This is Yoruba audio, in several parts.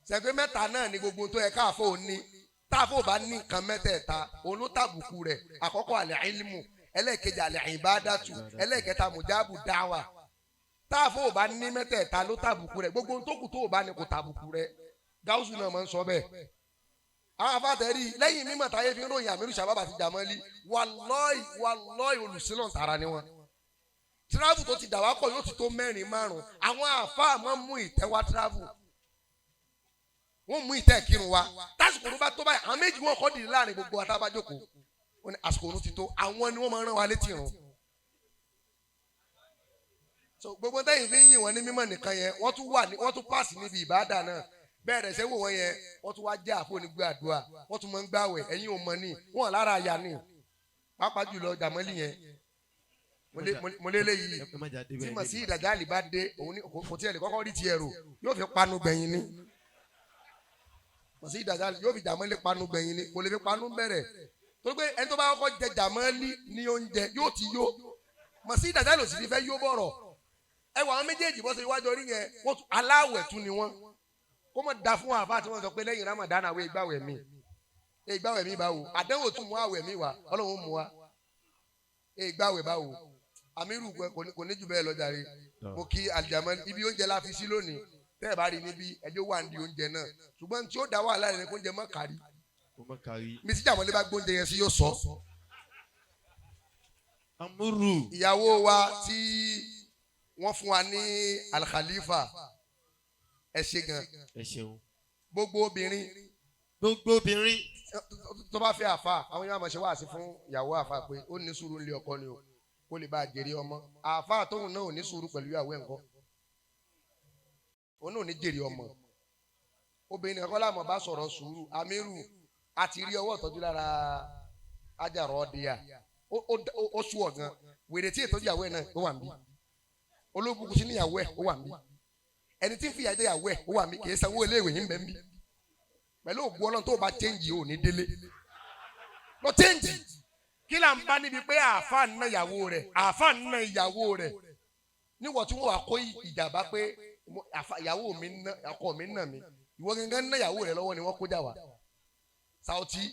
Sẹ́gbẹ́ mẹ́ta náà ni gbogbo tó yẹ káàfó ní. Táàfó bá ní nǹkan mẹ́tẹ̀ẹ̀ta, òun ló tàbùkù rẹ̀. Àkọ́kọ́ àlẹ́ ìlímù, ẹlẹ́ẹ̀kejì àlẹ́ ìbádàtù, ẹlẹ́ẹ̀kẹta mùjáàbù dáwà. Táàfó bá ní mẹ́tẹ̀ẹ̀ta ló tàbùkù rẹ̀. Gbogbo tó kù tó o bá ní kò tàbùkù rẹ̀. Gáúsù náà máa ń sọ bẹ́ẹ̀. Àwọn afáàtẹ̀ rí lẹ́yìn mímọ̀ táyé fi ń ròyìn Àmírù Sàbábà àti Jàmọ́lì, wàlọ́ọ̀ì wàlọ́ọ̀ì olùsílọ̀ tara ni wọn. Travel tó ti dà wá pọ̀ yóò ti tó mẹ́rin márùn-ún. Àwọn àfáà máa ń mú ìtẹ́ wá travel, wọ́n mú ìtẹ́ kírun wa. Tásìkò ló bá tó báyìí, àwọn méjì wọn kọ́ dìde láàrin gbogbo àtàbájókòó, wọ́n ní àsìkò òun ti tó. Àwọn ni wọ́n máa ń rán wa létí irun. So gbogbo tẹ́yìn fi ń yìn wọ́n ní mímọ̀ nìkan yẹn, wọ́n tún wà ní, wọ́n tún pàṣẹ níbi ìbáàdà náà. Bẹ́ẹ̀ rẹ̀ ṣe wò wọ́n yẹn, wọ́n tún wá jẹ́ àfọ onígbé àdúrà, wọ́n tún máa ń gbàwẹ̀. Ẹ̀yin ò mọ̀ ní wọ́n lára àyà ni, pàápàá jùlọ Jàmọ́lì yẹn. Mo lé léyìí Ẹ má jà tí débẹ̀. mà sí ìdàjáàlì bá dé, òun ní kò tiẹ̀ lè kọ́kọ́ rí tiẹ̀ rò, yóò fi panu gbẹ̀yìn ni. Mà sí ìdàjáàlì yóò fi Jàmọ́lì panu gbẹ̀yìn ni, kò lè fi panu bẹ̀rẹ̀, torí pé ẹni tó bá kọ́kọ́ jẹ Jàmọ́lì ní oúnjẹ yóò ti yó. Mà sí ìdàjáàlì ò sì ti fẹ́ yó bọ̀rọ̀. Ẹ wọ àwọn méjèèjì bọ́ sí iwájú orí yẹn, wọ́n tún aláwẹ̀ tún ni wọ́n. Kó mọ̀ da fún àfa tí wọ́n sọ pé lẹ́yìn Ramadan àwọn ìgbàwẹ̀ mi, ìgbàwẹ̀ mi báwo? Àdánwò tún mú àwẹ̀ mi wá, Ọlọ́run mú wa ìgbàwẹ̀ báwo? Amiru kò ní jù bẹ́ẹ̀ lọ jàre. Mo kí alijamọ. Ibi oúnjẹ la fi sí lónìí. Tẹ́ ẹ bá rí níbi ẹjọ́ wà ní oúnjẹ náà, ṣùgbọ́n tí ó dá wàhálà rẹ̀ ni kó oúnjẹ má kárí. Kó má kárí. Mi sí Jàmọ́lé bá gbóúnjẹ yẹn sí, yóò sọ. Amúrù. Ìyàwó wa tí wọ́n fún wa ní Alkhalifa, ẹ ṣe gan. Ẹ ṣeun. Gbogbo obìnrin Gbogbo obìnrin. tó bá fẹ́ àfa, àwọn yóò máa ṣe wáàsí fún ìyàwó àfa pé ó ní sùúrù nílé ọkọ ni o, kó lè bá a jèrè ọmọ. Àfa tóun náà ò ní sùúrù pẹ̀lú ìyàwó ẹ̀ ńkọ́? Òun náà ò ní jèrè ọmọ. Obìnrin nìkan kọ́ láàmú bá sọ̀rọ̀ sùúrù. Amiru àti rí ọwọ́ ìtọ́jú lára ajarọ̀ ọ̀dìyà, ó sú ọ̀gán wèrè tí ìtọ́jú ìyàwó ẹ̀ náà ó wà ń bí. Olóògùn sí níyàwó ẹ̀ ó wà ń bí. Ẹni tí ń fìyà jẹ ìyàwó ẹ̀ ó wà ń bí. Kì í sanwó iléèwé yín bẹ́ẹ̀ ń bí. Pẹ̀lú ògùn Ọlọ́run, tó o bá change, ò ní délé lọ change. Kí là ń bá níbi pé àáfà ń ná ìyàwó rẹ̀, àáfà ń ná ìyàwó rẹ̀ níwọ̀ tí wọ́n wá kó ìjàmbá pé ìyàwó mi ń ná ọkọ mi ń nà mí, ìwọ gangan ń ná ìyàwó rẹ̀ lọ́wọ́ ni wọ́n kó jà wá. Sauti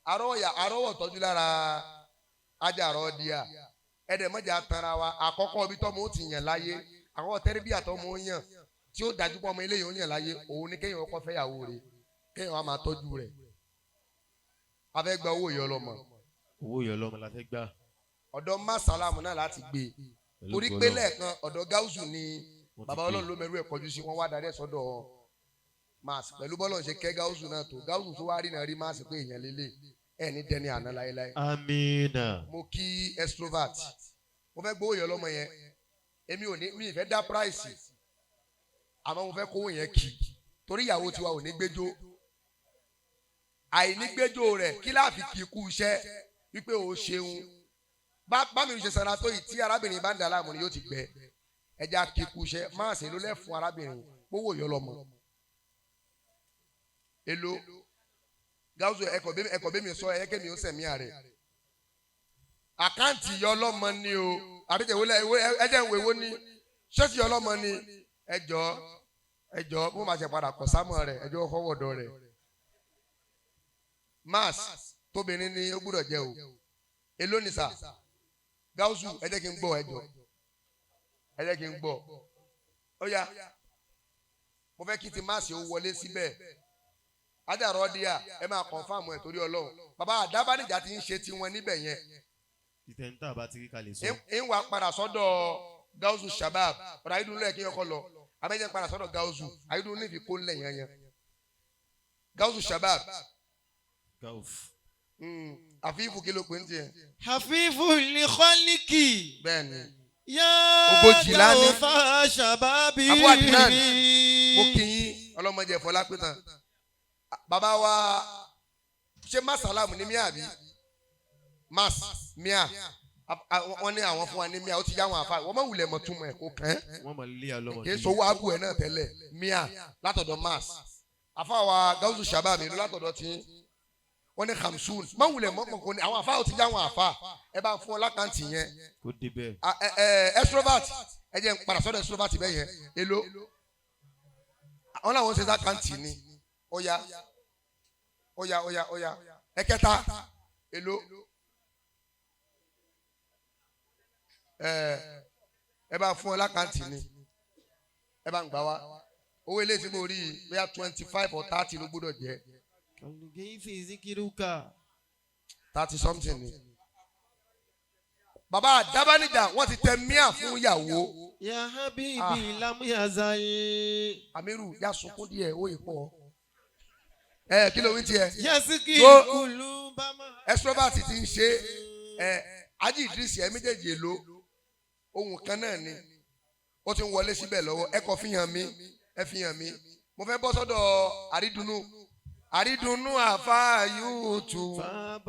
arọ́wọ̀ tọ́jú lára ajarọ̀ díà ẹ̀dẹ̀ mọ́jà tara wa. Àkọ́kọ́ ibi tọ́mọ ó ti yàn láyé, àkọ́kọ́ tẹ́rẹ́bíà tọ́mọ ó yàn tí ó dájú pọ́ ọmọ eléyìí ó yàn láyé, òun ni kéèyàn kọ́ fẹ́yàwó rẹ̀, kéèyàn wá máa tọ́jú rẹ̀. A fẹ́ gba owó ìyá ọlọ́mọ. Owó ìyá ọlọ́mọ la fẹ́ gbà. Ọ̀dọ̀ masalamu náà láti gbé e, Pẹ̀lú torí ògo pé Ọlọ́run. lẹ́ẹ̀kan ọ̀dọ̀ gáúsù ni Wọ́n ti bàbá gbé. Ọlọ́run ló mẹ́rú ẹ̀ kọjú sí. Wọ́n wá darí ẹ̀ sọ́dọ̀ mass pẹ̀lú bọ́lọ̀ ṣe kẹ́ gáúsù náà tó gáúsù tó wá rí náà rí mass pé èèyàn lélẹ̀ ẹ̀ ní dẹni àná láéláé. Amina. Mo kí extrovert. Mo fẹ́ gbowó ìyá ọlọ́mọ yẹn. Èmi ò ní mi ì fẹ́ dá price, àmọ́ mo fẹ́ kówó yẹn kì torí ìyàwó tiwa ò ní gbẹ́jọ́. Àìní gbẹ́jọ́ rẹ̀ kí láàfin kì í kú iṣẹ́ wípé o ṣeun. Bá mi ṣe sanra tó yìí, tí arábìnrin bá ń dà láàmú ni yóò ti gbẹ. Ẹja kì í kú iṣẹ́ máa ṣe ló lẹ́ fún arábìnrin gbowó ìyá ọlọ́mọ. Èlò gáúsù ẹkọ bẹ́ẹ̀ mi sọ ẹ̀yẹ́kẹ́ mi ó sẹ̀mí àrẹ account ìyá ọlọ́mọ ni o, àbíkẹ́ ìwé ẹjẹ̀ ń wo èwo ni ṣọ́ọ̀ṣì ìyá ọlọ́mọ ni. Ẹjọ́ ẹjọ́ bó máa ṣe padà kọ̀ sámọ̀ rẹ̀, ẹjọ́ fọwọ́dọ̀ rẹ̀. Mass tóbìnrin ni ó gbúdọ̀ jẹ́ o. Èló ni sà? Gáúsù, ẹ jẹ́ kí n gbọ́. Ẹjọ́, ẹ jẹ́ kí n gbọ́. Ó yá, mo fẹ́ kí ti mass ó wọlé síbẹ̀. Ajarọ̀ díà, ẹ máa confirm ẹ̀ torí Ọlọ́run. Bàbá àdábánijà ti ń ṣe tiwọn níbẹ̀ yẹn. Ìtẹ̀ntà bá ti rí kalẹ̀ sọ. Ń wá padà sọ́dọ̀ Gáúsù Shabab. Ọ̀rọ̀ ayélujára lóye kí n kọ́ lọ abẹ́jẹ́ padà sọ́dọ̀ Gáúsù ayélujára nífi kó ńlẹ̀ yẹn yẹn. Gáúsù Shabab. Gauf. Àfíìfù, kí ló pè ń tiẹ̀? Hafifu li khaliki. Bẹ́ẹ̀ ni. Ya Ogójìlá ní. Gaufa shababi. Abu Adnan, mo kí yín. Ọlọ́mọdé ẹ̀fọ́ lápẹ́tàn bàbá wa. Ṣé masalamu ní míà bí mas míà? Wọ́n ní àwọn fún wa ní míà. Ó ti yá àwọn àfa wọ́n mọ̀ wulẹ̀ mọ̀ túmọ̀ ẹ̀ kó kàn án. Wọ́n mọ̀ lé ọlọ́mọ. Kì í sọ owó abu ẹ̀ náà tẹ́lẹ̀. Míà látọ̀dọ̀ mas àfa wa Gawusu Shabab ìlú látọ̀dọ̀ tí wọ́n ní hamsun. Má wulẹ̀ mọ̀ kò ní àwọn àfa. Ó ti yá àwọn àfa. Ẹ bá fún ọ l'account yẹn. Kó débẹ̀. Ah, ẹ ẹ extrovert, ẹ jẹ́ n padà sọ́dọ̀ extrovert bẹ́ẹ̀ yẹn. Èló wọn làwọn ṣe s'account ni? Ó yá, ó yá, ó yá, ó yá. Ẹ̀kẹta, èló? Ẹ ẹ bá fún ọ l'account ni, ẹ bá ń gbà wá owó ilé tí mo rí yìí, bóyá 25 or 30 ló gbọ́dọ̀ jẹ́. Kàlùgẹ́yìfì zikiruka. 30 something ni. Bàbá àdábánijà, wọ́n ti tẹ míà fún ìyàwó. Ya habibi lam yazal. Amiru ya sunkún díẹ̀, ó yìí pọ̀. Ẹ kí ló wí tiẹ̀? Yasiki kulubama. Extrovert ti ń ṣe ẹ. Ají Idris, ẹ méjèèjì, èlò ohun kan náà ni ó ti ń wọlé síbẹ̀ lọ́wọ́. Ẹ kọ́ fi hàn mí, ẹ fi hàn mí. Mo fẹ́ bọ́ sọ́dọ̀ àrídùnnú, àrídùnnú àfa yóò tù. Bàbá.